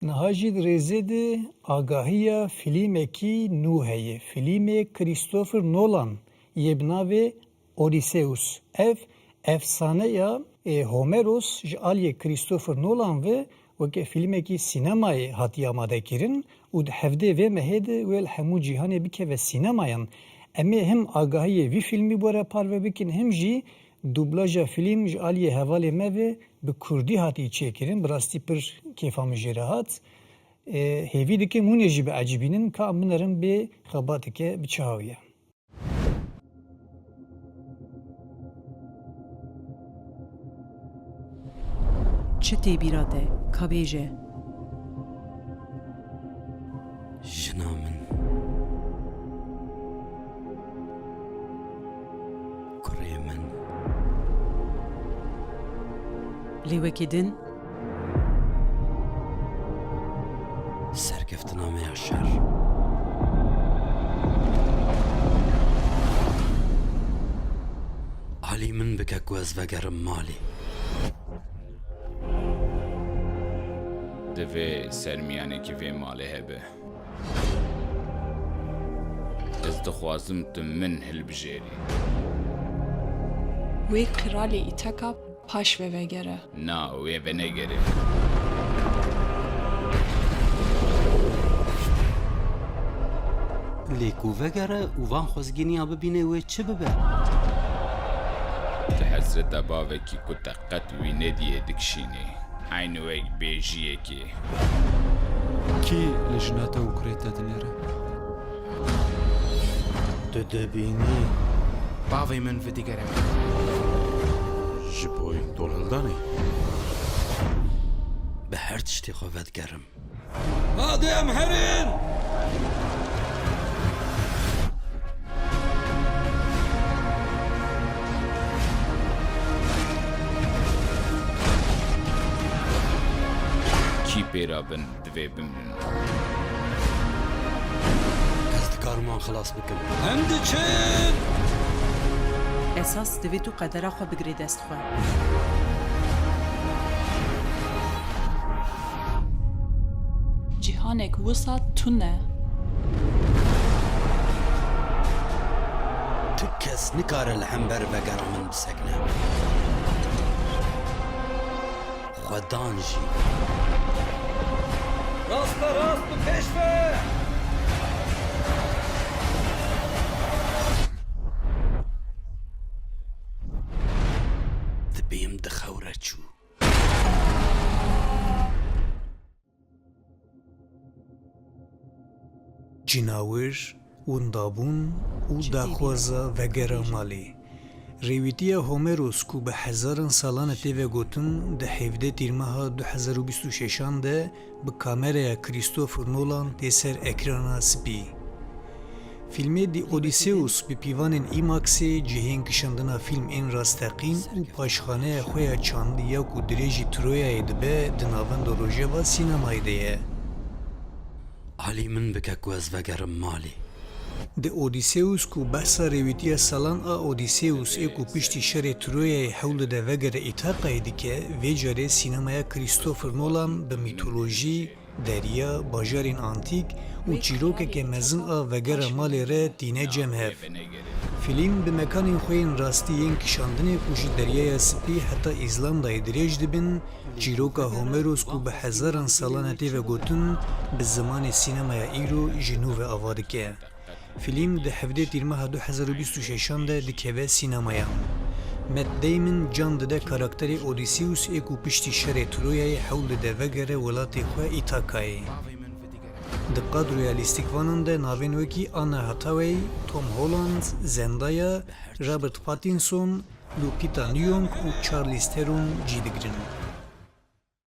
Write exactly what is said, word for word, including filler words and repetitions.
Niha jî di rêzê de agahiya fîlmekî nû heye. Fîlmê Christopher Nolan yê bi navê Odysseus. Ev efsaneya, e, Homeros ji aliyê Christopher Nolan ve weke fîlmekî sînemayê hatiye amadekirin û di hevdê vê mehê de wê li hemû cîhanê bikeve sînemayan. Em ê him agahiyê vî fîlmî bo re parve bikin, him jî dublaja fîlm ji aliyê hevalê me ve bi kurdî hatiye çêkirin. Bi rastî pir kêfa min jê re hat. E, hêvî dikim hûn ê jî biecibînin, ka em binerin bê xebateke bi çi hawî ye. Çi tê bîra te, ka bêje? Jina min. Kurê min. Lê wekî din? Serkeftina me ya şer. Alî min bike ku ez vegerim malê. Divê sermiyanekî vê malê hebe. Ez dixwazim tu min hilbijêrî. Wê qiralê Îtaka paş ve vegere. Na, wê venegere. Lê ku vegere û van xwezgîniya bibîne, wê çi bibe? Tu hezreta bavekî ku te qet wî nediyê dikişînî. Eynî wek bêjiyekê. Kî li jina te û kurê te dinêre? Tu dibînî? Bavê min vidigere min. Ji bo dolhildanê. Bi her tiştê xwe vedigerim. Hadi em herin! Kî pêra bin divê bimrin. Ez dikarim wan xilas bikim. Em diçin! Esas divê tu qedera xwe bigirê dest xwe. Cîhanek wisa tune. Tu kes nikare li hember vegera min bisekine. Xwedan jî. Raste rast bi pêş ve! Dibêm di xew re çû. Cinawir, windabûn û daxwaza vegera malê. Rêwîtiya Homeros ku bi hezaran salan e tê vegotin, di hevdeh tîrmeha du hezar û bîst û şeşan de bi kameraya Christopher Nolan tê ser ekrana spî. Fîlmê The Odysseus bi pîvanên IMAXê cihên kişandina fîlm ên rasteqîn û paşxaneya xwe ya çandî ya ku dirêjî Troyayê dibe di navenda rojeva sînemayê de ye. Alî min bike ku ez vegerim malê. The Odysseus ku behsa rêwîtiya salan a Odysseus ê ku piştî şerê Troyayê hewl dide vegere Îtaqayê dike, vê carê sînemaya Christopher Nolan bi mîtolojî, derya, bajarên antîk û çîrokeke mezin a vegera malê re tîne cem hev. Fîlm bi mekanên xwe yên rastî yên kişandinê ku ji Deryaya Spî heta Îzlandayê dirêj dibin, çîroka Homeros ku bi hezaran salan e tê vegotin, bi zimanê sînemaya îro ji nû ve ava dike. Fîlm di hevdeh tîrmeha du hezar û bîst û şeşan de dikeve sînemayan. Matt Damon can dide karakterê Odysseus ê ku piştî şerê Troyayê hewl dide vegere welatê xwe Îtakayê. Di qadroya lîstikvanan de navên wekî Anne Hathaway, Tom Holland, Zendaya, Robert Pattinson, Lupita Nyong'o û Charlize Theron cî digirin.